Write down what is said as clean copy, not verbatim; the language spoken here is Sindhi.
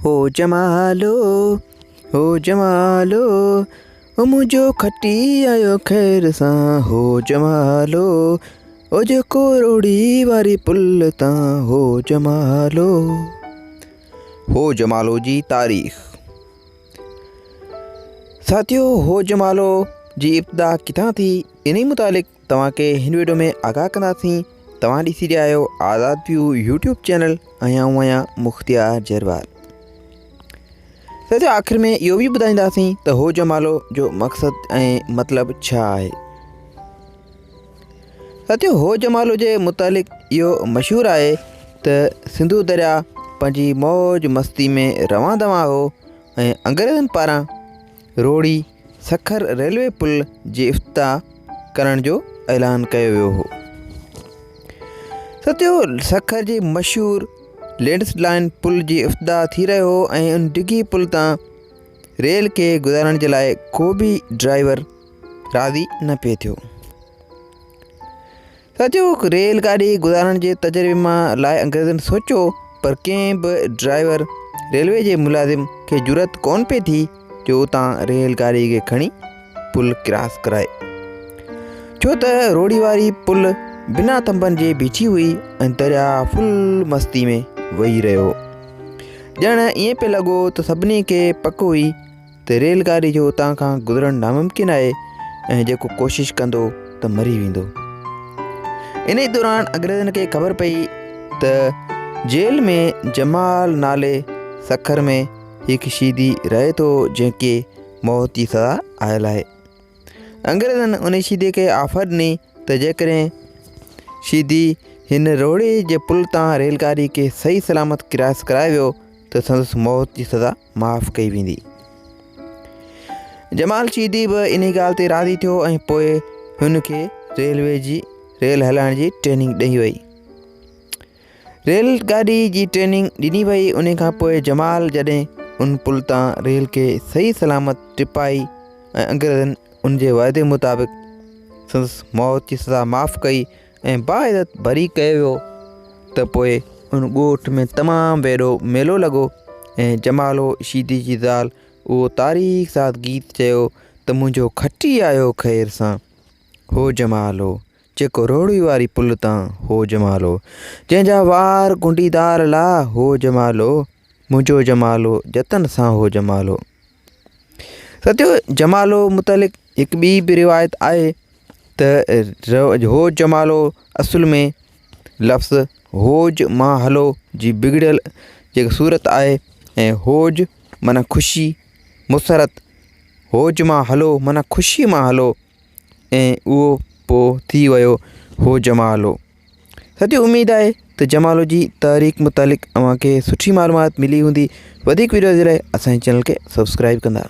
هو جمالو هو جمالو او منهنجو کٽي آيو خير سان هو جمالو او جيڪو روڙي واري پل تان هو جمالو. هو جمالو جي تاريخ. ساٿيو هو جمالو جي ابتدا ڪٿان ٿي انهي متعلق توهان کي هن ويڊيو ۾ آگاهه ڪنداسين. توهان ڏسي رهيا آهيو آزاد ويو يوٽيوب چينل ۽ آئون آهيان مختيار جروار. ساٿيو آخر ۾ اهو به ٻڌائينداسين ته هو جمالو جو مقصد ۽ مطلب ڇا آهي. ساٿيو هو جمالو جي متعلق اهو مشهور آهي ته سنڌو دريا پنهنجي موج مستي ۾ روان دوان هو ۽ انگريزن پاران روهڙي سکر ريلوي پل جي افتتاح ڪرڻ جو اعلان ڪيو ويو هو. ستيو سکر جي مشهور لينڊس لائن پل جي افتتاح ٿي رهيو هو ۽ ان ڊگهي پل تان ريل کي گذارڻ جي لاء ڪو به ڊرائيور راضي نه پئي ٿيو. سچو ريل گاڏي گذارڻ جي تجربي مان لاء انگريزن سوچيو پر ڪنهن به ڊرائيور ريلوي جي ملازم کي جرئت ڪونه پئي ٿي جو اتان ريل گاڏي کي کڻي پل ڪراس ڪرائي ڇو ته روڙي واري پل بنا ٿنڀن جي بيٺي هئي ۽ درياء فل مستي ۾ وهي رهيو هو. ڄڻ ائين پئي لڳو ته سڀني کي پڪ هئي ته ريل گاڏي جو اتان کان گذرڻ ناممڪن آهي ۽ جيڪو ڪوشش ڪندو ته مري ويندو. انهي دوران انگريزن کي خبر پئي ته جيل ۾ جمال نالي سکر ۾ هڪ شيدي رهي ٿو جنهن کي موت جي سزا آيل آهي. انگريزن انهي شيدي کي آفر ڏني ته جيڪڏهن شيدي هن روهڙي جي پل تان ريل گاڏي کي صحيح سلامت ڪراس ڪرائي ويو ته سندس موت جي سزا معاف ڪئي ويندي. جمال شيدي به انهي ڳالهه تي راضي ٿيو ۽ پوء هن کي ريلوي جي ريل هلائڻ جي ٽريننگ ڏئي وئي. ريل گاڏي جي ٽريننگ ڏني وئي ان کان پوء جمال جڏهن ان پل تان ريل کي صحيح سلامت ٽپائي ۽ انگريزن ان جي وعدي مطابق سندس موت جي سزا معاف ڪئي ۽ باعزت بري ڪيو ويو ته پوء ان ڳوٺ ۾ تمام ويڏو ميلو لڳو ۽ جمالو شيدي جي زال اهو تاريخ ساز گيت چيو ته منهنجو کٽي آيو خير سان هو جمالو جيڪو روهڙي واري پل تان هو جمالو جنهن جا وار گهنڊيدار لا هو جمالو منهنجو جمالو جتن سان هو جمالو. ستيو جمالو متعلق هڪ ٻي به روايت آهي ته هو جمالو اصل ۾ لفظ هوج مان هلو جي بگڙيل جيڪا صورت آهي ۽ هوج معنيٰ خوشي مسرت هوج مان هلو معنيٰ خوشي مان هلو ۽ اهو پوء ٿي ويو هو جمالو. سچي اميد آهي ته جمالو جي تاريخ متعلق اوهان کي سٺي معلومات ملي هوندي وڌيڪ ويڊيوز جي لاء اسان جي چينل کي سبسڪرائب ڪندا.